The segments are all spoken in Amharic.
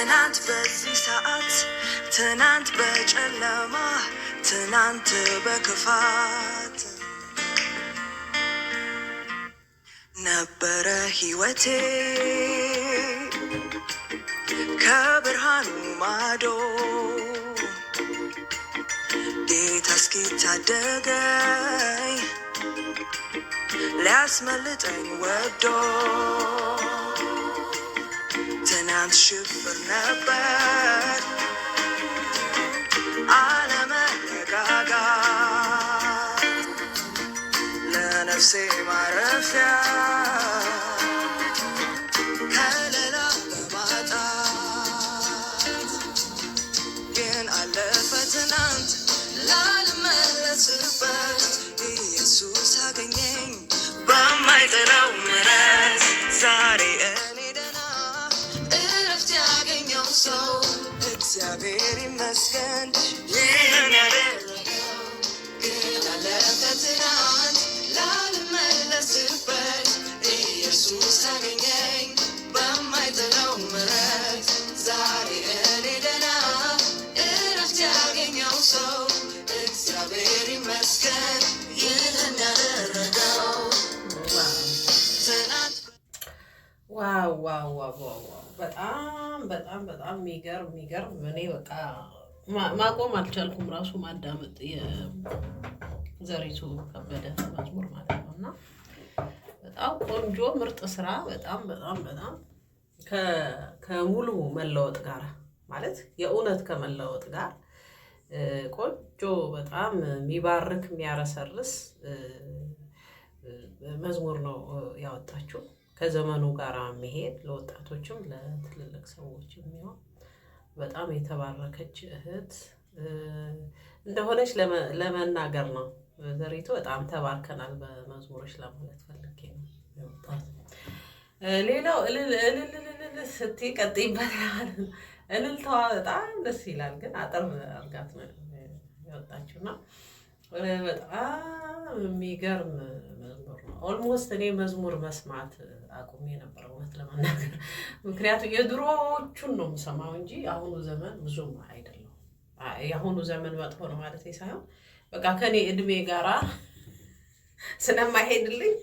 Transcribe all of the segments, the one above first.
ትናንት በዚህ ሰዓት፣ ትናንት በጨለማ፣ ትናንት በክፋት ነበረ ሕይወቴ ከብርሃኑ ማዶ፣ ጌታ እስኪታደገኝ ሊያስመልጠኝ ወዶ። ትናንት ሽብር ነበር፣ አለመረጋጋት፣ ለነፍሴ ማረፊያ ከለላ በማጣት። ግን አለፈ ትናንት ላልመለስበት፣ ኢየሱስ አገኘኝ በማይጥለው ምሕረት። ዛሬ እኔ ደህና፣ እረፍት ያገኘው ሰው፣ እግዚአብሔር ይመስገን ይህን ያደረገው። ግን አለፈ ትናንት ላልመለስበት፣ ኢየሱስ አገኘኝ በማይጥለው ምሕረት። ዛሬ እኔ ደህና፣ እረፍት ያገኘው ሰው፣ እግዚአብሔር ይመስገን ይህን ያደረገው። ትናንት Wow! በጣም በጣም በጣም የሚገርም የሚገርም። እኔ በቃ ማቆም አልቻልኩም ራሱ ማዳመጥ፣ የዘሪቱ ከበደ መዝሙር ማለት ነው። እና በጣም ቆንጆ ምርጥ ስራ፣ በጣም በጣም በጣም ከሙሉ መለወጥ ጋር፣ ማለት የእውነት ከመለወጥ ጋር ቆንጆ፣ በጣም የሚባርክ፣ የሚያረሰርስ መዝሙር ነው ያወጣችው። ከዘመኑ ጋር የሚሄድ፣ ለወጣቶችም ለትልልቅ ሰዎች የሚሆን፣ በጣም የተባረከች እህት እንደሆነች ለመናገር ነው። ዘሪቱ በጣም ተባርከናል በመዝሙሮች ለማለት ፈልጌ ነው የወጣሁት። ሌላው እልል እልል እልል ስትይ ቀጥይበት። እልልታዋ በጣም ደስ ይላል፣ ግን አጠር አድርጋት ነው የወጣችው እና በጣም የሚገርም መዝሙር ነው። Almost እኔ መዝሙር መስማት አቁሜ ነበር እውነት ለመናገር፣ ምክንያቱም የድሮዎቹን ነው የምሰማው እንጂ የአሁኑ ዘመን ብዙም አይደለም። የአሁኑ ዘመን መጥፎ ነው ማለት ሳይሆን በቃ ከኔ እድሜ ጋራ ስለማይሄድልኝ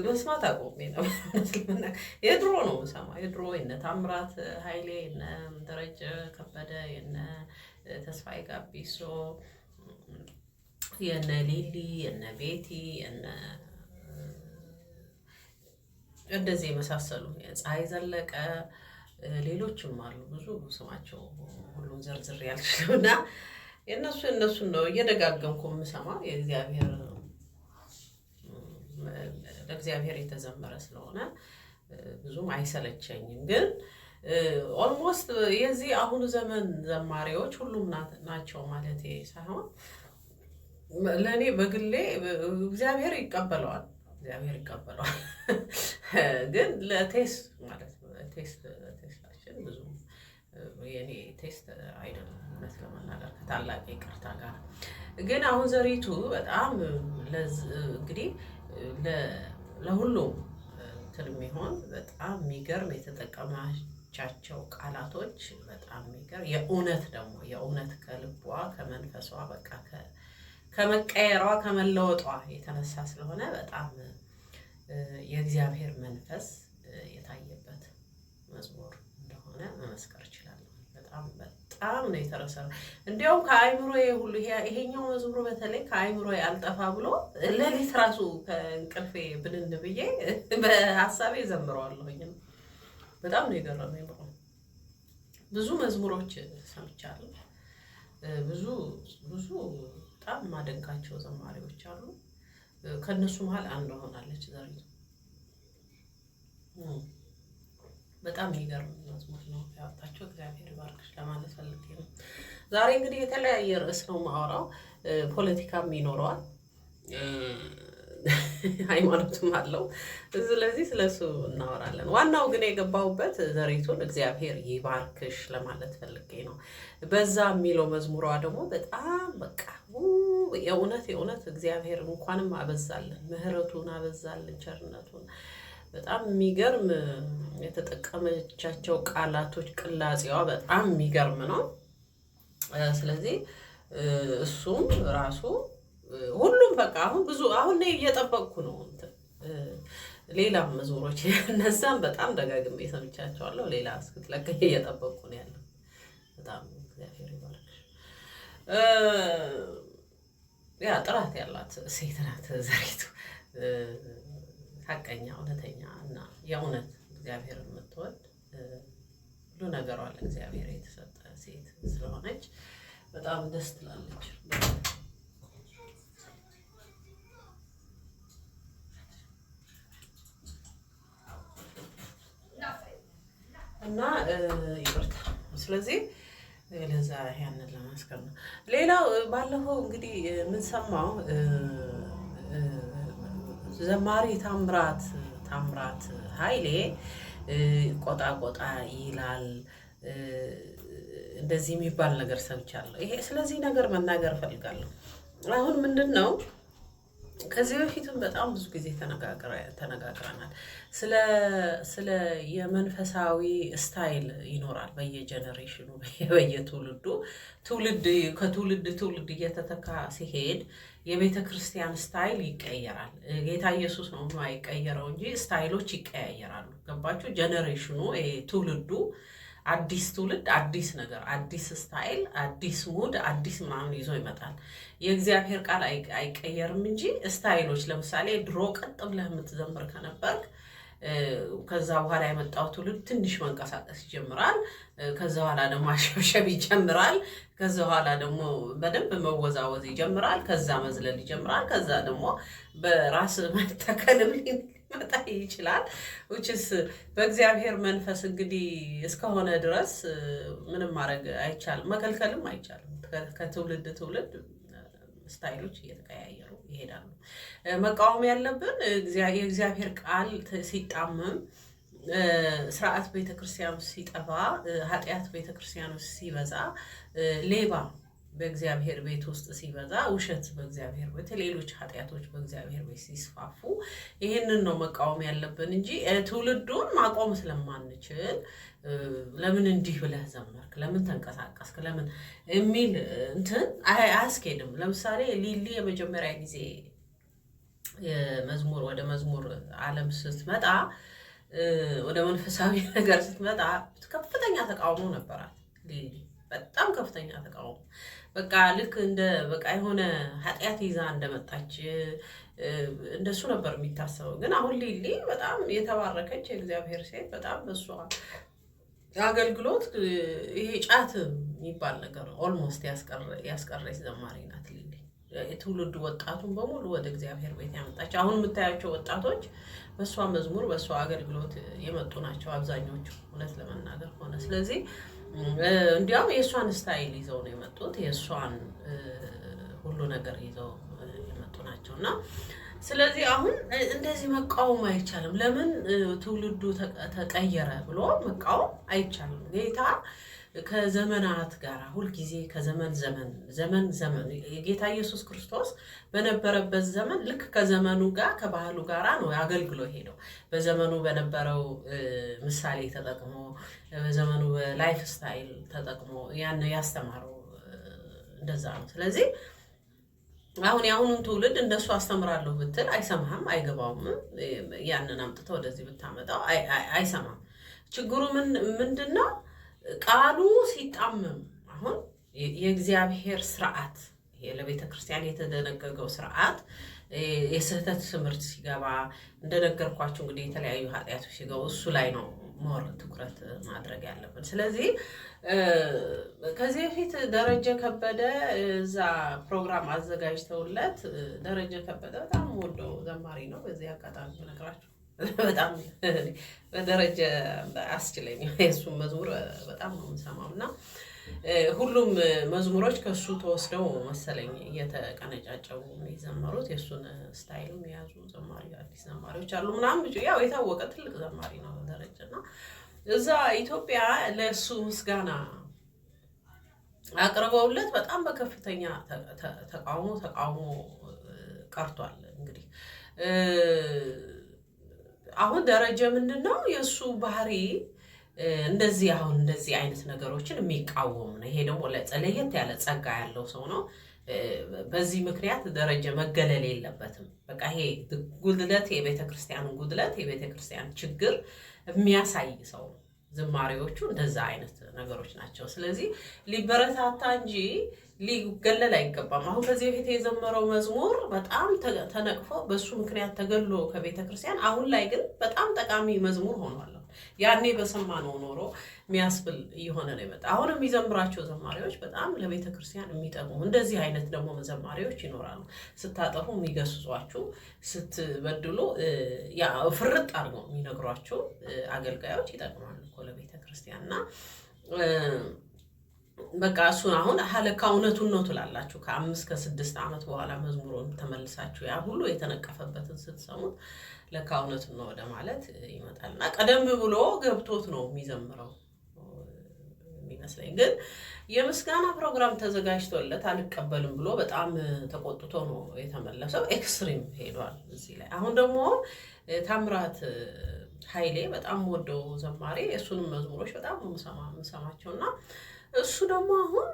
መስማት አቁሜ ነበር። እውነት ለመናገር የድሮ ነው የምሰማው። የድሮ የነ ታምራት ኃይሌ፣ የነ ደረጀ ከበደ፣ የነ ተስፋዬ ጋቢሶ፣ የነ ሊሊ፣ የነ ቤቲ፣ የነ እንደዚህ የመሳሰሉ፣ ፀሐይ ዘለቀ፣ ሌሎችም አሉ፣ ብዙ ስማቸው ሁሉን ዘርዝሬ አልችልም እና የእነሱን ነው እየደጋገምኩ የምሰማው። የእግዚአብሔር ለእግዚአብሔር የተዘመረ ስለሆነ ብዙም አይሰለቸኝም። ግን almost የዚህ አሁኑ ዘመን ዘማሪዎች ሁሉም ናቸው ማለት ሳይሆን ለእኔ በግሌ እግዚአብሔር ይቀበለዋል፣ እግዚአብሔር ይቀበለዋል። ግን ለ taste ማለት ነው፣ taste ኣችን ብዙም የኔ taste አይደለም እውነት ለመናገር ከታላቅ ይቅርታ ጋር። ግን አሁን ዘሪቱ በጣም እንግዲህ ለሁሉም እንትን የሚሆን፣ በጣም የሚገርም፣ የተጠቀመቻቸው ቃላቶች በጣም የሚገርም፣ የእውነት ደግሞ የእውነት ከልቧ ከመንፈሷ በቃ ከመቀየሯ ከመለወጧ የተነሳ ስለሆነ በጣም የእግዚአብሔር መንፈስ የታየበት መዝሙር እንደሆነ መመስከር እችላለሁ። በጣም በጣም ነው የተረሰረ። እንዲያውም ከአይምሮዬ ሁሉ ይሄኛው መዝሙር በተለይ ከአይምሮዬ አልጠፋ ብሎ ሌሊት ራሱ ከእንቅልፌ ብንን ብዬ በሀሳቤ ዘምረዋለሁኝ። በጣም ነው የገረመኝ። ብዙ መዝሙሮች ሰምቻለሁ። ብዙ ብዙ በጣም የማደንቃቸው ዘማሪዎች አሉ። ከእነሱ መሀል አንዷ ሆናለች ዘሪቱ። በጣም የሚገርም መዝሙር ነው ያወጣቸው። እግዚአብሔር ይባርክሽ ለማለት ፈልጌ ነው። ዛሬ እንግዲህ የተለያየ ርዕስ ነው የማወራው። ፖለቲካም ይኖረዋል፣ ሃይማኖትም አለው። ስለዚህ ስለሱ እናወራለን። ዋናው ግን የገባሁበት ዘሪቱን እግዚአብሔር ይባርክሽ ለማለት ፈልጌ ነው። በዛ የሚለው መዝሙሯ ደግሞ በጣም በቃ የእውነት የእውነት እግዚአብሔር እንኳንም አበዛልን፣ ምሕረቱን አበዛልን፣ ቸርነቱን። በጣም የሚገርም የተጠቀመቻቸው ቃላቶች ቅላጼዋ በጣም የሚገርም ነው። ስለዚህ እሱም ራሱ ሁሉም በቃ አሁን ብዙ አሁን እኔ እየጠበቅኩ ነው። እንትን ሌላም መዝሙሮች እነዛም በጣም ደጋግሜ ሰምቻቸዋለሁ። ሌላ እስክትለቀኝ እየጠበቅኩ ነው ያለው። በጣም እግዚአብሔር ይባርክሽ። ያ ጥራት ያላት ሴት ናት ዘሪቱ፣ ሀቀኛ፣ እውነተኛ እና የእውነት እግዚአብሔር የምትወድ፣ ሁሉ ነገሯ ለእግዚአብሔር የተሰጠ ሴት ስለሆነች በጣም ደስ ትላለች። እና ይቅርታ። ስለዚህ ለዛ ያንን ለማስከር ነው። ሌላው ባለፈው እንግዲህ የምንሰማው ዘማሪ ታምራት ኃይሌ ቆጣ ቆጣ ይላል፣ እንደዚህ የሚባል ነገር ሰምቻለሁ። ይሄ ስለዚህ ነገር መናገር እፈልጋለሁ። አሁን ምንድን ነው፣ ከዚህ በፊትም በጣም ብዙ ጊዜ ተነጋግረናል። ስለ የመንፈሳዊ style ይኖራል በየ generation ኑ፣ በየትውልዱ፣ ትውልድ ከትውልድ ትውልድ እየተተካ ሲሄድ የቤተ ክርስቲያን style ይቀየራል። ጌታ ኢየሱስ ነው የማይቀየረው እንጂ style ኦች ይቀያየራሉ። ገባችሁ? Generation ኑ፣ ትውልዱ፣ አዲስ ትውልድ አዲስ ነገር፣ አዲስ style፣ አዲስ mood፣ አዲስ ምናምን ይዞ ይመጣል። የእግዚአብሔር ቃል አይቀየርም እንጂ style ኦች፣ ለምሳሌ ድሮ ቀጥ ብለህ የምትዘምር ከነበርክ ከዛ በኋላ የመጣው ትውልድ ትንሽ መንቀሳቀስ ይጀምራል። ከዛ በኋላ ደግሞ ማሸብሸብ ይጀምራል። ከዛ በኋላ ደግሞ በደንብ መወዛወዝ ይጀምራል። ከዛ መዝለል ይጀምራል። ከዛ ደግሞ በራስ መተከልም ሊመጣ ይችላል። Which is በእግዚአብሔር መንፈስ እንግዲህ እስከሆነ ድረስ ምንም ማድረግ አይቻልም፣ መከልከልም አይቻልም። ከትውልድ ትውልድ style ኦች እየተቀያየሩ ይሄዳሉ። መቃወም ያለብን የእግዚአብሔር ቃል ሲጣመም፣ ስርዓት ቤተክርስቲያን ሲጠፋ፣ ኃጢአት ቤተክርስቲያን ውስጥ ሲበዛ፣ ሌባ በእግዚአብሔር ቤት ውስጥ ሲበዛ፣ ውሸት በእግዚአብሔር ቤት፣ ሌሎች ኃጢአቶች በእግዚአብሔር ቤት ሲስፋፉ ይህንን ነው መቃወም ያለብን እንጂ ትውልዱን ማቆም ስለማንችል ለምን እንዲህ ብለህ ዘመርክ፣ ለምን ተንቀሳቀስክ፣ ለምን የሚል እንትን አያስኬድም። ለምሳሌ ሊሊ የመጀመሪያ ጊዜ የመዝሙር ወደ መዝሙር ዓለም ስትመጣ፣ ወደ መንፈሳዊ ነገር ስትመጣ ከፍተኛ ተቃውሞ ነበራት ሊሊ፣ በጣም ከፍተኛ ተቃውሞ። በቃ ልክ እንደ በቃ የሆነ ኃጢአት ይዛ እንደመጣች እንደሱ ነበር የሚታሰበው። ግን አሁን ሊሊ በጣም የተባረከች የእግዚአብሔር ሴት፣ በጣም በሷ አገልግሎት ይሄ ጫት የሚባል ነገር almost ያስቀረች ዘማሪ ናት ሊሊ። የትውልዱ ወጣቱን በሙሉ ወደ እግዚአብሔር ቤት ያመጣች። አሁን የምታያቸው ወጣቶች በእሷ መዝሙር፣ በእሷ አገልግሎት የመጡ ናቸው አብዛኞቹ፣ እውነት ለመናገር ከሆነ። ስለዚህ እንዲያውም የእሷን style ይዘው ነው የመጡት። የእሷን ሁሉ ነገር ይዘው የመጡ ናቸው። እና ስለዚህ አሁን እንደዚህ መቃወም አይቻልም። ለምን ትውልዱ ተቀየረ ብሎ መቃወም አይቻልም። ጌታ ከዘመናት ጋር ሁልጊዜ ከዘመን ዘመን፣ ዘመን ዘመን፣ የጌታ ኢየሱስ ክርስቶስ በነበረበት ዘመን ልክ ከዘመኑ ጋር፣ ከባህሉ ጋር ነው አገልግሎ ሄደው። በዘመኑ በነበረው ምሳሌ ተጠቅሞ፣ በዘመኑ በ lifestyle ተጠቅሞ ያን ያስተማረው እንደዛ ነው። ስለዚህ አሁን የአሁኑን ትውልድ እንደሱ አስተምራለሁ ብትል አይሰማህም፣ አይገባውም። ያንን አምጥተው ወደዚህ ብታመጣው አይሰማም። ችግሩ ምንድን ነው? ቃሉ ሲጣመም፣ አሁን የእግዚአብሔር ስርዓት፣ ለቤተ ክርስቲያን የተደነገገው ስርዓት፣ የስህተት ትምህርት ሲገባ፣ እንደነገርኳቸው እንግዲህ የተለያዩ ኃጢአቶች ሲገቡ እሱ ላይ ነው more ትኩረት ማድረግ ያለብን። ስለዚህ ከዚህ በፊት ደረጀ ከበደ እዛ ፕሮግራም አዘጋጅተውለት፣ ደረጀ ከበደ በጣም ወደው ዘማሪ ነው። በዚህ አጋጣሚ ብነግራችሁ በጣም በደረጀ አስችለኝ፣ የእሱን መዝሙር በጣም ነው የምሰማው እና ሁሉም መዝሙሮች ከእሱ ተወስደው መሰለኝ እየተቀነጫጨቡ የሚዘመሩት፣ የእሱን style ም የያዙ ዘማሪ፣ አዲስ ዘማሪዎች አሉ ምናምን። ያው የታወቀ ትልቅ ዘማሪ ነው ደረጀ። እና እዛ ኢትዮጵያ ለእሱ ምስጋና አቅርበውለት በጣም በከፍተኛ ተቃውሞ ቀርቷል። እንግዲህ አሁን ደረጀ ምንድን ነው የእሱ ባህሪ? እንደዚህ አሁን እንደዚህ አይነት ነገሮችን የሚቃወም ነው። ይሄ ደግሞ ለየት ያለ ጸጋ ያለው ሰው ነው። በዚህ ምክንያት ደረጀ መገለል የለበትም። በቃ ይሄ ጉድለት፣ የቤተ ክርስቲያን ጉድለት፣ የቤተ ክርስቲያን ችግር የሚያሳይ ሰው ነው። ዝማሬዎቹ እንደዛ አይነት ነገሮች ናቸው። ስለዚህ ሊበረታታ እንጂ ሊገለል አይገባም። አሁን ከዚህ በፊት የዘመረው መዝሙር በጣም ተነቅፎ በሱ ምክንያት ተገሎ ከቤተ ክርስቲያን፣ አሁን ላይ ግን በጣም ጠቃሚ መዝሙር ሆኗል። ያኔ በሰማነው ኖሮ የሚያስብል እየሆነ ነው የመጣ። አሁን የሚዘምራቸው ዘማሪዎች በጣም ለቤተ ክርስቲያን የሚጠቅሙ እንደዚህ አይነት ደግሞ ዘማሪዎች ይኖራሉ። ስታጠፉ የሚገስጿችሁ፣ ስትበድሉ ያ ፍርጥ አድርገው የሚነግሯችሁ አገልጋዮች ይጠቅማሉ እኮ ለቤተ ክርስቲያን። እና በቃ እሱን አሁን ለካ እውነቱን ነው ትላላችሁ። ከ5 ከ6 ዓመት በኋላ መዝሙሩን ተመልሳችሁ ያ ሁሉ የተነቀፈበትን ስትሰሙት ለካ እውነቱን ነው ወደ ማለት ይመጣል። እና ቀደም ብሎ ገብቶት ነው የሚዘምረው የሚመስለኝ። ግን የምስጋና ፕሮግራም ተዘጋጅቶለት አልቀበልም ብሎ በጣም ተቆጥቶ ነው የተመለሰው። Extreme ሄዷል እዚህ ላይ። አሁን ደግሞ ታምራት ኃይሌ በጣም ወደው ዘማሪ፣ የእሱንም መዝሙሮች በጣም ነው የምሰማቸው እና እሱ ደግሞ አሁን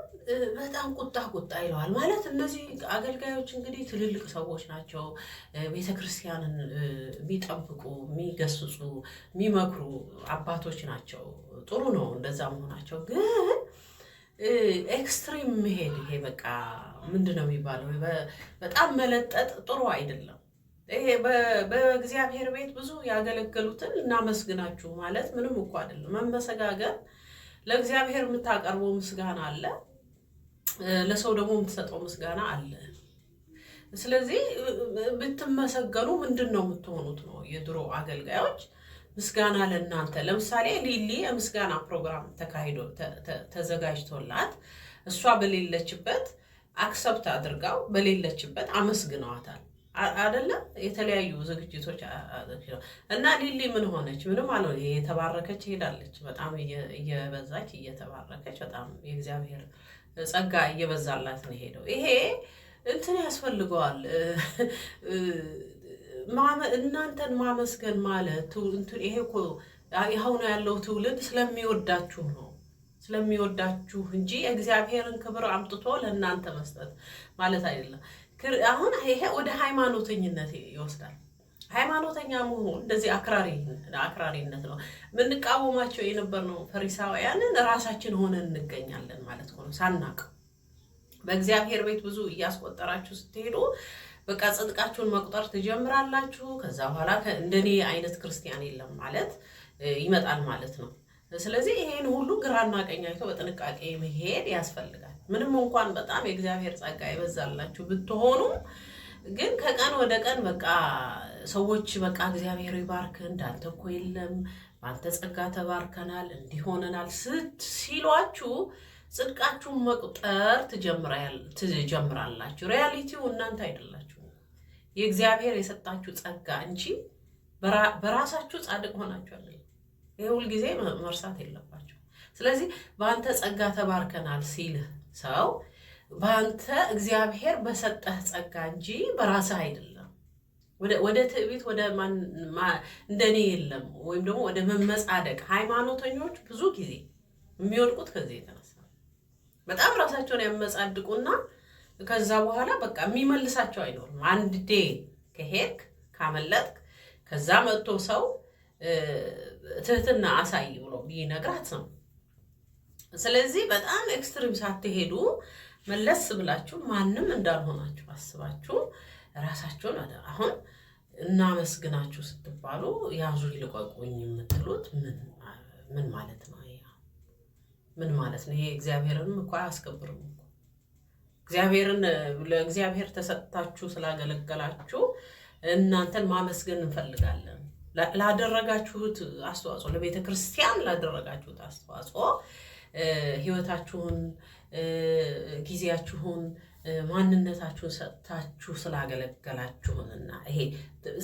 በጣም ቁጣ ቁጣ ይለዋል። ማለት እነዚህ አገልጋዮች እንግዲህ ትልልቅ ሰዎች ናቸው። ቤተ ክርስቲያንን የሚጠብቁ፣ የሚገስጹ፣ የሚመክሩ አባቶች ናቸው። ጥሩ ነው እንደዛ መሆናቸው። ግን extreme መሄድ ይሄ በቃ ምንድን ነው የሚባለው? በጣም መለጠጥ ጥሩ አይደለም። ይሄ በእግዚአብሔር ቤት ብዙ ያገለገሉትን እናመስግናችሁ ማለት ምንም እኮ አይደለም። መመሰጋገን ለእግዚአብሔር የምታቀርበው ምስጋና አለ፣ ለሰው ደግሞ የምትሰጠው ምስጋና አለ። ስለዚህ ብትመሰገኑ ምንድን ነው የምትሆኑት ነው። የድሮ አገልጋዮች ምስጋና ለእናንተ፣ ለምሳሌ ሊሊ የምስጋና ፕሮግራም ተካሂዶ ተዘጋጅቶላት እሷ በሌለችበት accept አድርጋው በሌለችበት አመስግነዋታል። አይደለም? የተለያዩ ዝግጅቶች እና ሊሊ ምን ሆነች? ምንም አልሆነ። የተባረከች ሄዳለች። በጣም እየበዛች እየተባረከች በጣም የእግዚአብሔር ጸጋ እየበዛላት ነው ሄደው። ይሄ እንትን ያስፈልገዋል። እናንተን ማመስገን ማለት ይሄ እኮ አሁን ያለው ትውልድ ስለሚወዳችሁ ነው፣ ስለሚወዳችሁ እንጂ እግዚአብሔርን ክብር አምጥቶ ለእናንተ መስጠት ማለት አይደለም። አሁን ይሄ ወደ ሃይማኖተኝነት ይወስዳል። ሃይማኖተኛ መሆን እንደዚህ አክራሪነት ነው። የምንቃወማቸው የነበርነው ፈሪሳውያንን ራሳችን ሆነን እንገኛለን ማለት ነው ሳናቅ። በእግዚአብሔር ቤት ብዙ እያስቆጠራችሁ ስትሄዱ በቃ ጽድቃችሁን መቁጠር ትጀምራላችሁ። ከዛ በኋላ እንደኔ አይነት ክርስቲያን የለም ማለት ይመጣል ማለት ነው። ስለዚህ ይሄን ሁሉ ግራና ቀኝ አይቶ በጥንቃቄ መሄድ ያስፈልጋል። ምንም እንኳን በጣም የእግዚአብሔር ጸጋ የበዛላችሁ ብትሆኑ ግን ከቀን ወደ ቀን በቃ ሰዎች በቃ እግዚአብሔር ይባርክ፣ እንዳንተ እኮ የለም፣ በአንተ ጸጋ ተባርከናል፣ እንዲህ ሆነናል ሲሏችሁ ጽድቃችሁን መቁጠር ትጀምራላችሁ። Reality ው እናንተ አይደላችሁ፣ የእግዚአብሔር የሰጣችሁ ጸጋ እንጂ በራሳችሁ ጻድቅ ሆናችሁ አይደለም። ይሄ ሁልጊዜ መርሳት የለባችሁ። ስለዚህ በአንተ ጸጋ ተባርከናል ሲልህ ሰው በአንተ እግዚአብሔር በሰጠህ ጸጋ እንጂ በራስህ አይደለም። ወደ ትዕቢት፣ ወደ እንደኔ የለም ወይም ደግሞ ወደ መመጻደቅ፣ ሃይማኖተኞች ብዙ ጊዜ የሚወድቁት ከዚህ የተነሳ በጣም ራሳቸውን ያመጻድቁና ከዛ በኋላ በቃ የሚመልሳቸው አይኖርም። አንዴ ከሄድክ፣ ካመለጥክ፣ ከዛ መጥቶ ሰው ትህትና አሳይ ብሎ ቢነግራት አትሰማም። ስለዚህ በጣም extreme ሳትሄዱ መለስ ብላችሁ ማንም እንዳልሆናችሁ አስባችሁ ራሳችሁን አሁን እናመስግናችሁ ስትባሉ ያዙ ይልቀቁኝ የምትሉት ምን ማለት ነው? ምን ማለት ነው? ይሄ እግዚአብሔርንም እኮ አያስከብርም እኮ። እግዚአብሔርን ለእግዚአብሔር ተሰጥታችሁ ስላገለገላችሁ እናንተን ማመስገን እንፈልጋለን። ላደረጋችሁት አስተዋጽኦ፣ ለቤተ ክርስቲያን ላደረጋችሁት አስተዋጽኦ፣ ሕይወታችሁን፣ ጊዜያችሁን፣ ማንነታችሁን ሰጥታችሁ ስላገለገላችሁንና ይሄ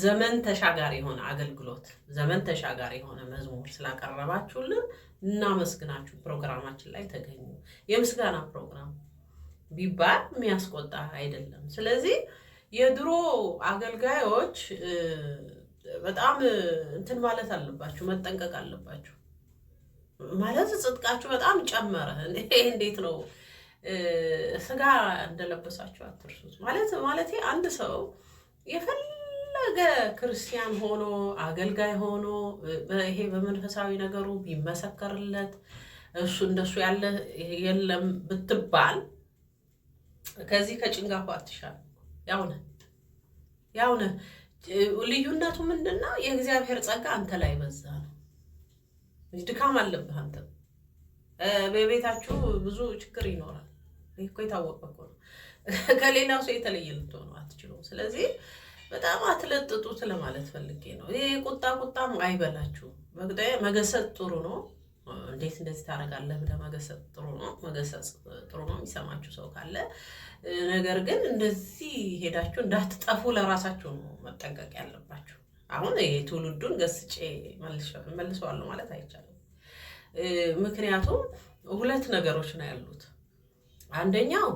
ዘመን ተሻጋሪ የሆነ አገልግሎት፣ ዘመን ተሻጋሪ የሆነ መዝሙር ስላቀረባችሁልን እናመስግናችሁ፣ ፕሮግራማችን ላይ ተገኙ። የምስጋና ፕሮግራም ቢባል የሚያስቆጣ አይደለም። ስለዚህ የድሮ አገልጋዮች በጣም እንትን ማለት አለባችሁ፣ መጠንቀቅ አለባችሁ። ማለት ጽድቃችሁ በጣም ጨመረ። እንዴት ነው ስጋ እንደለበሳችሁ አትርሱት። ማለት አንድ ሰው የፈለገ ክርስቲያን ሆኖ አገልጋይ ሆኖ ይሄ በመንፈሳዊ ነገሩ ቢመሰከርለት እሱ እንደሱ ያለ የለም ብትባል ከዚህ ከጭንጋፉ አትሻልም። ያው ነህ ያው ነህ። ልዩነቱ ምንድን ነው? የእግዚአብሔር ጸጋ አንተ ላይ በዛ ነው። ድካም አለብህ አንተ። በቤታችሁ ብዙ ችግር ይኖራል። ይህ እኮ የታወቀ እኮ ነው። ከሌላው ሰው የተለየ ልትሆኑ አትችሉም። ስለዚህ በጣም አትለጥጡት ለማለት ፈልጌ ነው። ይሄ ቁጣ ቁጣም አይበላችሁ። መገሰጽ ጥሩ ነው። እንዴት እንደዚህ ታደርጋለህ ብለህ መገሰጽ ጥሩ ነው። መገሰጽ ጥሩ ነው የሚሰማችሁ ሰው ካለ። ነገር ግን እንደዚህ ሄዳችሁ እንዳትጠፉ ለራሳችሁ ነው መጠንቀቅ ያለባችሁ። አሁን የትውልዱን ገስጬ መልሰዋለሁ ማለት አይቻልም። ምክንያቱም ሁለት ነገሮች ነው ያሉት። አንደኛው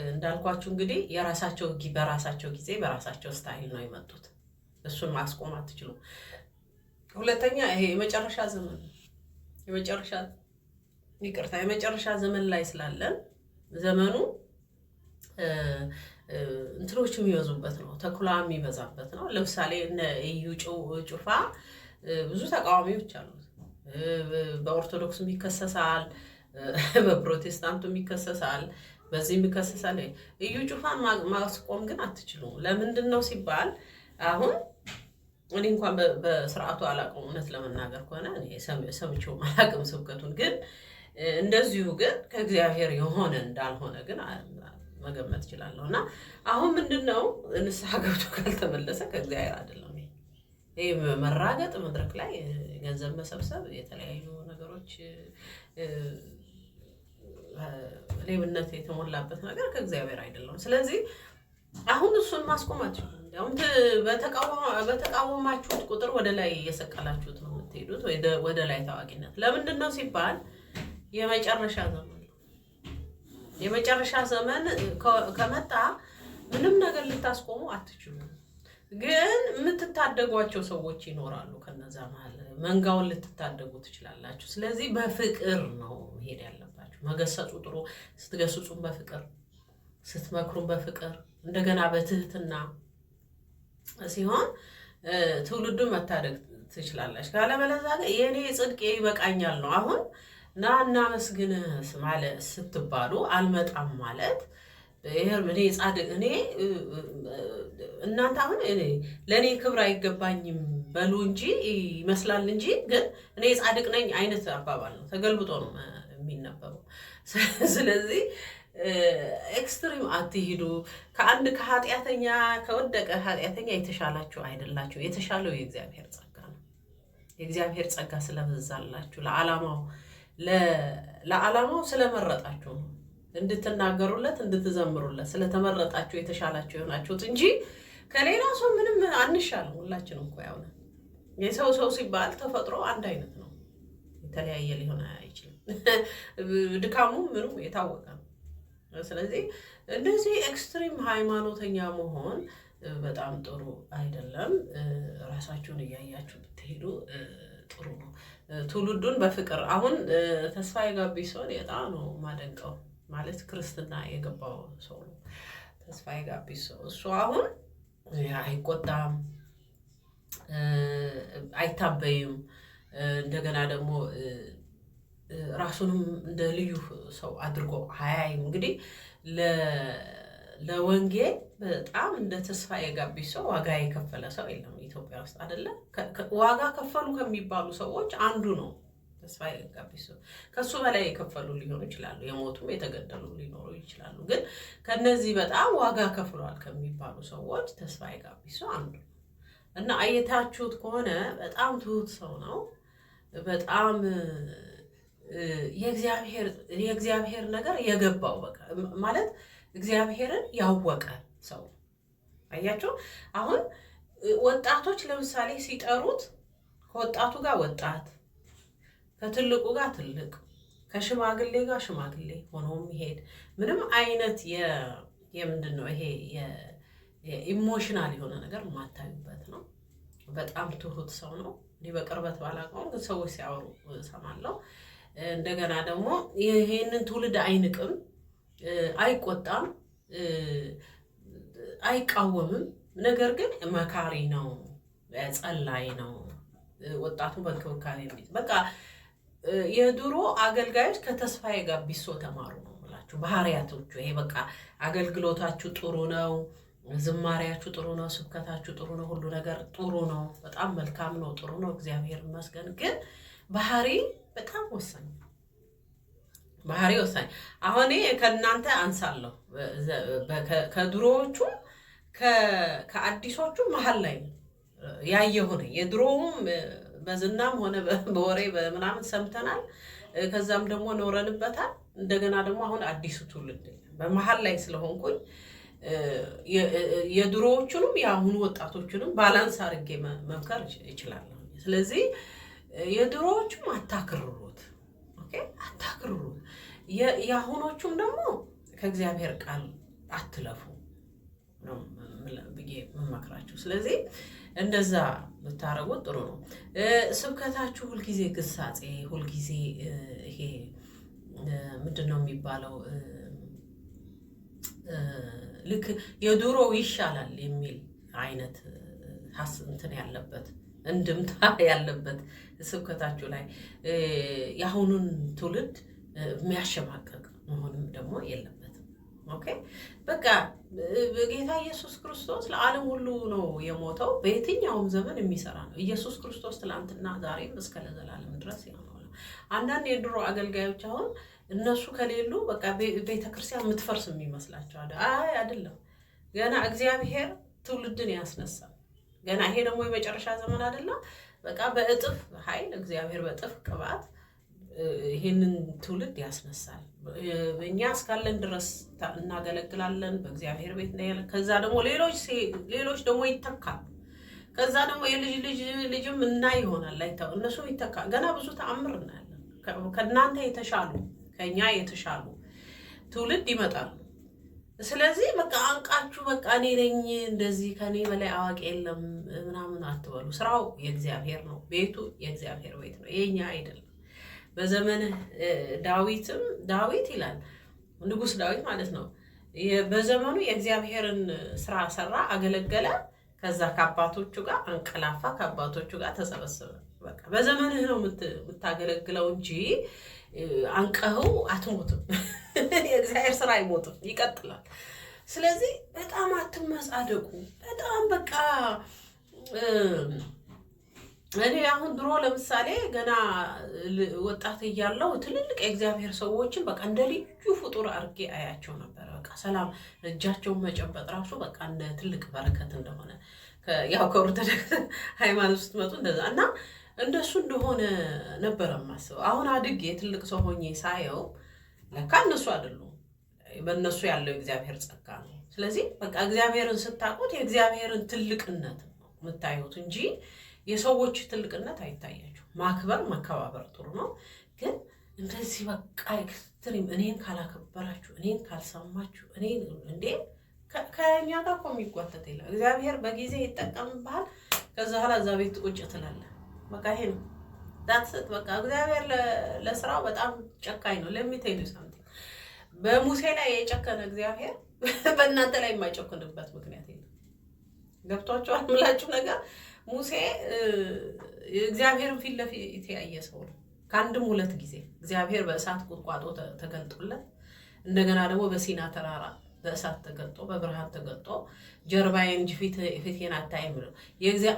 እንዳልኳችሁ እንግዲህ የራሳቸው በራሳቸው ጊዜ በራሳቸው style ነው የመጡት። እሱን ማስቆም አትችሉም። ሁለተኛ ይሄ የመጨረሻ ዘመን የመጨረሻ ይቅርታ የመጨረሻ ዘመን ላይ ስላለን ዘመኑ እንትኖች የሚበዙበት ነው፣ ተኩላ የሚበዛበት ነው። ለምሳሌ እነ እዩ ጩፋ ብዙ ተቃዋሚዎች አሉት። በኦርቶዶክስም ይከሰሳል፣ በፕሮቴስታንቱም ይከሰሳል፣ በዚህም ይከሰሳል። እዩ ጩፋን ማስቆም ግን አትችሉም። ለምንድን ነው ሲባል አሁን እኔ እንኳን በስርዓቱ አላውቅም፣ እውነት ለመናገር ከሆነ ሰምቼውም አላውቅም ስብከቱን። ግን እንደዚሁ ግን ከእግዚአብሔር የሆነ እንዳልሆነ ግን መገመት እችላለሁ። እና አሁን ምንድን ነው ንስሐ ገብቶ ካልተመለሰ ከእግዚአብሔር አይደለም። ይሄ መራገጥ፣ መድረክ ላይ ገንዘብ መሰብሰብ፣ የተለያዩ ነገሮች፣ ሌብነት የተሞላበት ነገር ከእግዚአብሔር አይደለም። ስለዚህ አሁን እሱን ማስቆም አትችሉም። እንዲያውም በተቃወማችሁት ቁጥር ወደ ላይ እየሰቀላችሁት ነው የምትሄዱት፣ ወደ ላይ ታዋቂነት። ለምንድን ነው ሲባል የመጨረሻ ዘመን ነው። የመጨረሻ ዘመን ከመጣ ምንም ነገር ልታስቆሙ አትችሉም። ግን የምትታደጓቸው ሰዎች ይኖራሉ። ከነዛ መሀል መንጋውን ልትታደጉ ትችላላችሁ። ስለዚህ በፍቅር ነው መሄድ ያለባችሁ። መገሰጹ ጥሩ፣ ስትገስጹም በፍቅር ስትመክሩም በፍቅር እንደገና በትህትና ሲሆን ትውልዱን መታደግ ትችላላችሁ። ካለበለዚያ ግን የእኔ ጽድቅ ይበቃኛል ነው። አሁን ና እናመስግንህ ማለት ስትባሉ አልመጣም ማለት እኔ ጻድቅ እኔ እናንተ አሁን ለእኔ ክብር አይገባኝም በሉ እንጂ ይመስላል እንጂ ግን እኔ ጻድቅ ነኝ አይነት አባባል ነው። ተገልብጦ ነው የሚነበበው። ስለዚህ extreme አትሂዱ። ከአንድ ከኃጢአተኛ ከወደቀ ኃጢአተኛ የተሻላችሁ አይደላችሁ። የተሻለው የእግዚአብሔር ጸጋ ነው። የእግዚአብሔር ጸጋ ስለበዛላችሁ ለዓላማው ስለመረጣችሁ ነው እንድትናገሩለት እንድትዘምሩለት ስለተመረጣችሁ የተሻላችሁ የሆናችሁት እንጂ ከሌላ ሰው ምንም አንሻልም። ሁላችንም እኮ ያው ነን። የሰው ሰው ሲባል ተፈጥሮ አንድ አይነት ነው። የተለያየ ሊሆን አይችልም። ድካሙ ምኑ የታወቀ ነው። ስለዚህ እንደዚህ extreme ሃይማኖተኛ መሆን በጣም ጥሩ አይደለም። ራሳችሁን እያያችሁ ብትሄዱ ጥሩ ነው። ትውልዱን በፍቅር አሁን ተስፋዬ ጋቢሶን በጣም ነው ማደንቀው። ማለት ክርስትና የገባው ሰው ነው ተስፋዬ ጋቢሶ። እሱ አሁን አይቆጣም፣ አይታበይም። እንደገና ደግሞ ራሱንም እንደ ልዩ ሰው አድርጎ አያይም። እንግዲህ ለወንጌል በጣም እንደ ተስፋዬ ጋቢሶ ዋጋ የከፈለ ሰው የለም ኢትዮጵያ ውስጥ አይደለ? ዋጋ ከፈሉ ከሚባሉ ሰዎች አንዱ ነው ተስፋዬ ጋቢሶ። ከሱ በላይ የከፈሉ ሊሆኑ ይችላሉ፣ የሞቱም የተገደሉ ሊኖሩ ይችላሉ። ግን ከነዚህ በጣም ዋጋ ከፍሏል ከሚባሉ ሰዎች ተስፋዬ ጋቢሶ አንዱ ነው እና አይታችሁት ከሆነ በጣም ትሁት ሰው ነው። በጣም የእግዚአብሔር ነገር የገባው በቃ ማለት እግዚአብሔርን ያወቀ ሰው አያቸው። አሁን ወጣቶች ለምሳሌ ሲጠሩት ከወጣቱ ጋር ወጣት፣ ከትልቁ ጋር ትልቅ፣ ከሽማግሌ ጋር ሽማግሌ ሆኖ የሚሄድ ምንም አይነት የምንድን ነው ይሄ emotional የሆነ ነገር የማታዩበት ነው። በጣም ትሁት ሰው ነው። እኔ በቅርበት ባላውቀውም ግን ሰዎች ሲያወሩ እሰማለሁ። እንደገና ደግሞ ይሄንን ትውልድ አይንቅም፣ አይቆጣም፣ አይቃወምም። ነገር ግን መካሪ ነው፣ ጸላይ ነው። ወጣቱን በእንክብካቤ የሚይዝ፣ በቃ የድሮ አገልጋዮች ከተስፋዬ ጋቢሶ ተማሩ ነው የምላችሁ። ባህሪያቶቹ ይሄ በቃ አገልግሎታችሁ ጥሩ ነው፣ ዝማሪያችሁ ጥሩ ነው፣ ስብከታችሁ ጥሩ ነው፣ ሁሉ ነገር ጥሩ ነው፣ በጣም መልካም ነው፣ ጥሩ ነው፣ እግዚአብሔር ይመስገን። ግን ባህሪ በጣም ወሳኝ ነው። ባህሪ ወሳኝ። አሁን እኔ ከእናንተ አንሳለሁ፣ ከድሮዎቹም ከአዲሶቹም መሀል ላይ ነው ያየሁ ነኝ። የድሮውም በዝናም ሆነ በወሬ በምናምን ሰምተናል። ከዛም ደግሞ ኖረንበታል። እንደገና ደግሞ አሁን አዲሱ ትውልድ በመሀል ላይ ስለሆንኩኝ የድሮዎቹንም የአሁኑ ወጣቶቹንም balance አድርጌ መምከር እችላለሁ። ስለዚህ የድሮዎቹም አታክርሩት፣ okay፣ አታክርሩት። የአሁኖቹም ደግሞ ከእግዚአብሔር ቃል አትለፉ ነው ብዬ የምመክራችሁ። ስለዚህ እንደዛ ብታረጉት ጥሩ ነው። ስብከታችሁ ሁልጊዜ ግሳጼ፣ ሁልጊዜ ይሄ ምንድን ነው የሚባለው፣ ልክ የድሮው ይሻላል የሚል አይነት እንትን ያለበት፣ እንድምታ ያለበት ስብከታችሁ ላይ የአሁኑን ትውልድ የሚያሸማቀቅ መሆንም ደግሞ የለበትም። Okay፣ በቃ ጌታ ኢየሱስ ክርስቶስ ለዓለም ሁሉ ነው የሞተው። በየትኛውም ዘመን የሚሰራ ነው። ኢየሱስ ክርስቶስ ትላንትና ዛሬም እስከ ለዘላለም ድረስ ያው ነው። አንዳንድ የድሮ አገልጋዮች አሁን እነሱ ከሌሉ በቃ ቤተክርስቲያን የምትፈርስ የሚመስላቸው አለ። አይ አይደለም። ገና እግዚአብሔር ትውልድን ያስነሳል። ገና ይሄ ደግሞ የመጨረሻ ዘመን አይደለም። በቃ በእጥፍ ኃይል እግዚአብሔር በእጥፍ ቅባት ይሄንን ትውልድ ያስነሳል። እኛ እስካለን ድረስ እናገለግላለን በእግዚአብሔር ቤት። ከዛ ደግሞ ሌሎች ደግሞ ይተካሉ። ከዛ ደግሞ የልጅ ልጅ ልጅም እና ይሆናል፣ እነሱም ይተካል። ገና ብዙ ተአምር እናያለን። ከእናንተ የተሻሉ፣ ከእኛ የተሻሉ ትውልድ ይመጣሉ። ስለዚህ በቃ አንቃችሁ በቃ እኔ ነኝ እንደዚህ፣ ከኔ በላይ አዋቂ የለም ምናምን አትበሉ። ስራው የእግዚአብሔር ነው። ቤቱ የእግዚአብሔር ቤት ነው፣ የኛ አይደለም። በዘመንህ ዳዊትም፣ ዳዊት ይላል፣ ንጉስ ዳዊት ማለት ነው። በዘመኑ የእግዚአብሔርን ስራ ሰራ፣ አገለገለ። ከዛ ከአባቶቹ ጋር አንቀላፋ፣ ከአባቶቹ ጋር ተሰበሰበ። በቃ በዘመንህ ነው የምታገለግለው እንጂ አንቀኸው አትሞትም። የእግዚአብሔር ስራ አይሞትም፣ ይቀጥላል። ስለዚህ በጣም አትመጻደቁ። በጣም በቃ እኔ አሁን ድሮ ለምሳሌ ገና ወጣት እያለሁ ትልልቅ የእግዚአብሔር ሰዎችን በቃ እንደ ልዩ ፍጡር አድርጌ አያቸው ነበረ። በቃ ሰላም እጃቸውን መጨበጥ ራሱ በቃ እንደ ትልቅ በረከት እንደሆነ፣ ያው ከኦርቶዶክስ ሃይማኖት ስትመጡ እንደዛ እና እንደሱ እንደሆነ ነበረ የማስበው። አሁን አድጌ ትልቅ ሰው ሆኜ ሳየው ለካ እነሱ አይደሉም፣ በእነሱ ያለው የእግዚአብሔር ጸጋ ነው። ስለዚህ በቃ እግዚአብሔርን ስታውቁት የእግዚአብሔርን ትልቅነት ነው የምታዩት እንጂ የሰዎች ትልቅነት አይታያችሁ። ማክበር መከባበር ጥሩ ነው፣ ግን እንደዚህ በቃ extreme እኔን ካላከበራችሁ፣ እኔን ካልሰማችሁ፣ እኔን እንዴ፣ ከእኛ ጋር እኮ የሚጓተት የለም። እግዚአብሔር በጊዜ ይጠቀምብሃል። ከዛ በኋላ እዛ ቤት ቁጭ ትላለህ። በቃ ይሄ ነው፣ that's it። በቃ እግዚአብሔር ለስራው በጣም ጨካኝ ነው። Let me tell you something፣ በሙሴ ላይ የጨከነ እግዚአብሔር በእናንተ ላይ የማይጨክንበት ምክንያት የለም። ገብቷችኋል? ምላችሁ ነገር ሙሴ እግዚአብሔርን ፊት ለፊት ያየ ሰው ነው። ከአንድም ሁለት ጊዜ እግዚአብሔር በእሳት ቁጥቋጦ ተገልጦለት፣ እንደገና ደግሞ በሲና ተራራ በእሳት ተገልጦ፣ በብርሃን ተገልጦ፣ ጀርባዬን እንጂ ፊቴን አታይም ነው።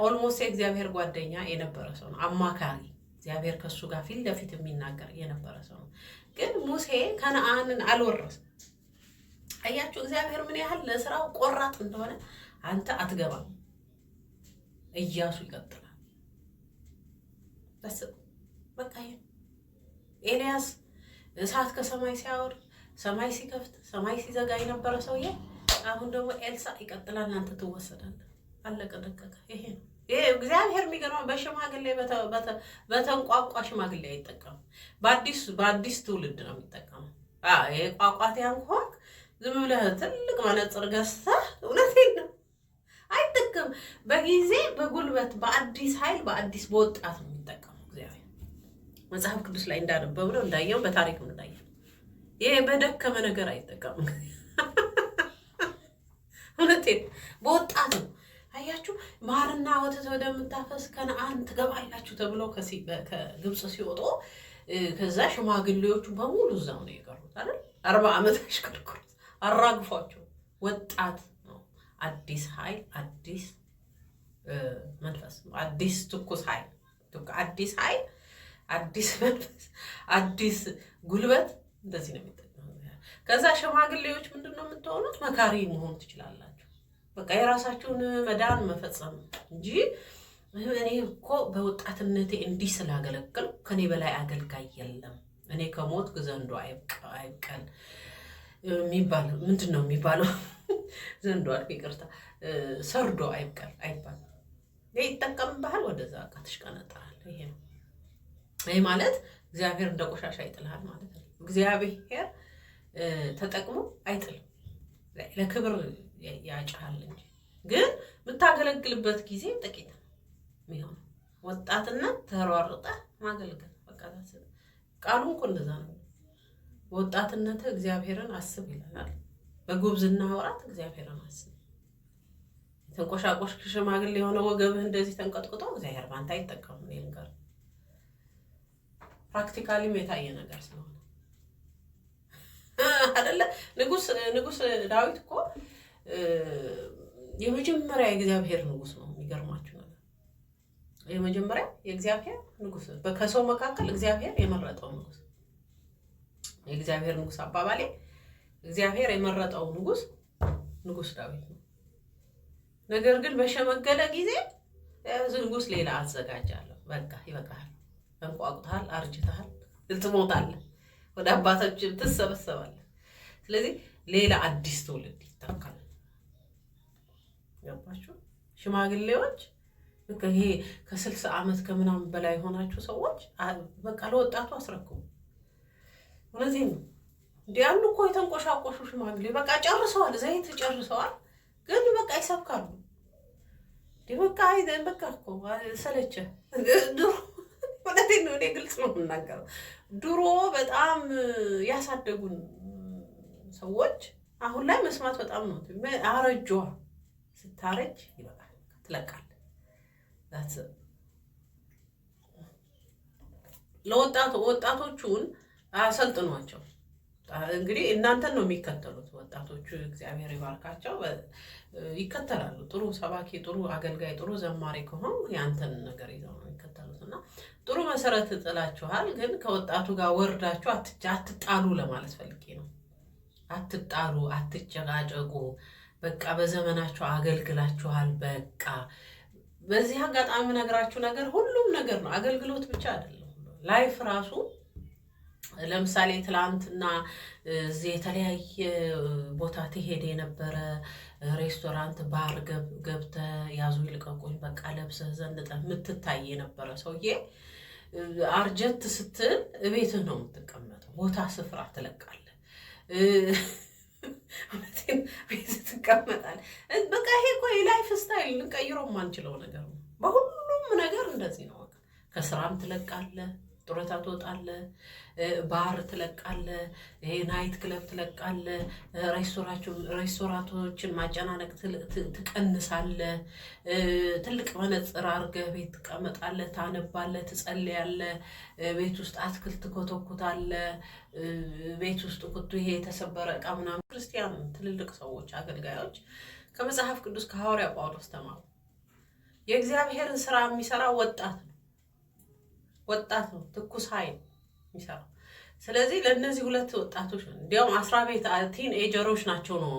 Almost የእግዚአብሔር ጓደኛ የነበረ ሰው ነው። አማካሪ፣ እግዚአብሔር ከእሱ ጋር ፊት ለፊት የሚናገር የነበረ ሰው ነው። ግን ሙሴ ከነአንን አልወረሰም። አያችሁ እግዚአብሔር ምን ያህል ለስራው ቆራጥ እንደሆነ። አንተ አትገባም፣ እያሱ ይቀጥላል። በቃ ይሄ ኤልያስ እሳት ከሰማይ ሲያወርድ፣ ሰማይ ሲከፍት፣ ሰማይ ሲዘጋ የነበረ ሰውዬ አሁን ደግሞ ኤልሳ ይቀጥላል፣ አንተ ትወሰዳለህ። አለቀ ደቀቀ። ይሄ ነው። ይሄ እግዚአብሔር የሚገርመው በሽማግሌ፣ በተንቋቋ ሽማግሌ አይጠቀምም። በአዲስ ትውልድ ነው የሚጠቀመው። ይሄ ቋቋትያም ከሆንክ ዝም ብለህ ትልቅ መነጽር ገዝተህ፣ እውነቴን ነው፣ አይጠቀምም። በደከም በጊዜ በጉልበት በአዲስ ኃይል በአዲስ በወጣት ነው የሚጠቀመው እግዚአብሔር። መጽሐፍ ቅዱስ ላይ እንዳነበብነው፣ እንዳየው፣ በታሪክም እንዳየው ይሄ በደከመ ነገር አይጠቀምም። እውነቴን በወጣት ነው። አያችሁ፣ ማርና ወተት ወደምታፈስ ከነአን ትገባላችሁ ተብለው ከግብፅ ሲወጡ ከዛ ሽማግሌዎቹ በሙሉ እዛው ነው የቀሩት አይደል? 40 ዓመት አሽከርክሩት አራግፏቸው። ወጣት ነው፣ አዲስ ኃይል፣ አዲስ መንፈስ፣ አዲስ ትኩስ ኃይል፣ አዲስ ኃይል፣ አዲስ መንፈስ፣ አዲስ ጉልበት፣ እንደዚህ ነው የሚጠቀመው። ከዛ ሽማግሌዎች ምንድን ነው የምትሆኑት? መካሪ መሆን ትችላላችሁ። በቃ የራሳችሁን መዳን መፈጸም እንጂ እኔ እኮ በወጣትነቴ እንዲህ ስላገለገልኩ ከኔ በላይ አገልጋይ የለም፣ እኔ ከሞትኩ ዘንዶ አይብቀል የሚባል፣ ምንድን ነው የሚባለው? ዘንዶ አልኩ ይቅርታ፣ ሰርዶ አይብቀል አይባልም። ይጠቀምብሃል፣ ወደዛ በቃ ትሽቀነጠራለህ። ይሄ ነው። ይሄ ማለት እግዚአብሔር እንደ ቆሻሻ ይጥልሃል ማለት ነው። እግዚአብሔር ተጠቅሞ አይጥልም፣ ለክብር ያጭሃል እንጂ። ግን የምታገለግልበት ጊዜ ጥቂት ነው የሚሆነው። ወጣትነት ተሯርጠህ ማገልገል፣ በቃ ቃሉ እኮ እንደዛ ነው። ወጣትነት እግዚአብሔርን አስብ ይለናል። በጉብዝና ወራት እግዚአብሔርን አስብ። የተንቆሻቆሽ ሽማግሌ የሆነ ወገብህ እንደዚህ ተንቀጥቅጦ እግዚአብሔር ባንተ አይጠቀምም። ይልንገር practically ም የታየ ነገር ስለሆነ አይደለ? ንጉስ ዳዊት እኮ የመጀመሪያ የእግዚአብሔር ንጉስ ነው። የሚገርማችሁ ነገር የመጀመሪያ የእግዚአብሔር ንጉስ፣ ከሰው መካከል እግዚአብሔር የመረጠው ንጉስ፣ የእግዚአብሔር ንጉስ አባባሌ እግዚአብሔር የመረጠው ንጉስ ንጉስ ዳዊት ነው። ነገር ግን በሸመገለ ጊዜ ንጉስ ሌላ አዘጋጃለሁ። በቃ ይበቃሃል፣ ተንቋቁተሃል፣ አርጅተሃል፣ ትሞታለህ፣ ወደ አባቶች ትሰበሰባለህ። ስለዚህ ሌላ አዲስ ትውልድ ይተካል። ገባችሁ? ሽማግሌዎች በቃ ይሄ ከ60 ዓመት ከምናምን በላይ የሆናችሁ ሰዎች በቃ ለወጣቱ አስረክቡ። እውነቴን ነው። እንዲህ ያሉ እኮ የተንቆሻቆሹ ሽማግሌ በቃ ጨርሰዋል፣ ዘይት ጨርሰዋል፣ ግን በቃ ይሰብካሉ። እንዲህ በቃ በቃ እኮ ሰለቸ። ድሮ፣ እውነቴን ነው፣ እኔ ግልጽ ነው የምናገረው። ድሮ በጣም ያሳደጉን ሰዎች አሁን ላይ መስማት በጣም ነው አረጇ። ስታረጅ ይበቃል፣ ትለቃለህ። ለወጣቱ ወጣቶቹን አሰልጥኗቸው። እንግዲህ እናንተን ነው የሚከተሉት ወጣቶቹ፣ እግዚአብሔር ይባርካቸው፣ ይከተላሉ። ጥሩ ሰባኪ፣ ጥሩ አገልጋይ፣ ጥሩ ዘማሪ ከሆን ያንተን ነገር ይዘው ነው የሚከተሉት እና ጥሩ መሰረት ጥላችኋል። ግን ከወጣቱ ጋር ወርዳችሁ አትጣሉ ለማለት ፈልጌ ነው። አትጣሉ፣ አትጨቃጨቁ። በቃ በዘመናችሁ አገልግላችኋል። በቃ በዚህ አጋጣሚ ነገራችሁ ነገር ሁሉም ነገር ነው፣ አገልግሎት ብቻ አይደለም። Life ራሱ ለምሳሌ ትላንትና እዚህ የተለያየ ቦታ ትሄድ የነበረ፣ ሬስቶራንት፣ ባር ገብተህ ያዙ ይልቀቁኝ በቃ ለብሰህ ዘንጠህ የምትታይ የነበረ ሰውዬ አርጀት ስትል እቤትህ ነው የምትቀመጠው። ቦታ ስፍራ ትለቃለህ። ቤት ትቀመጣለህ። በቃ ይሄ እኮ የ life style ልንቀይረው የማንችለው ነገር ነው። በሁሉም ነገር እንደዚህ ነው። በቃ ከስራም ትለቃለህ፣ ጡረታ ትወጣለህ፣ ባር ትለቃለህ፣ ይሄ night club ትለቃለህ፣ ሬስቶራንቶችን ማጨናነቅ ትቀንሳለህ። ትልቅ መነጽር አድርገህ ቤት ትቀመጣለህ፣ ታነባለህ፣ ትጸልያለህ። ቤት ውስጥ አትክልት ትኮተኩታለህ። ቤት ውስጥ ኩቱ ይሄ የተሰበረ እቃ ምናምን። ክርስቲያን ትልልቅ ሰዎች፣ አገልጋዮች ከመጽሐፍ ቅዱስ ከሐዋርያ ጳውሎስ ተማሩ። የእግዚአብሔርን ስራ የሚሰራ ወጣት ነው። ወጣት ነው፣ ትኩስ ኃይል የሚሰራው። ስለዚህ ለእነዚህ ሁለት ወጣቶች ነው። እንዲያውም አስራ ቤት teenager ኦች ናቸው ነው።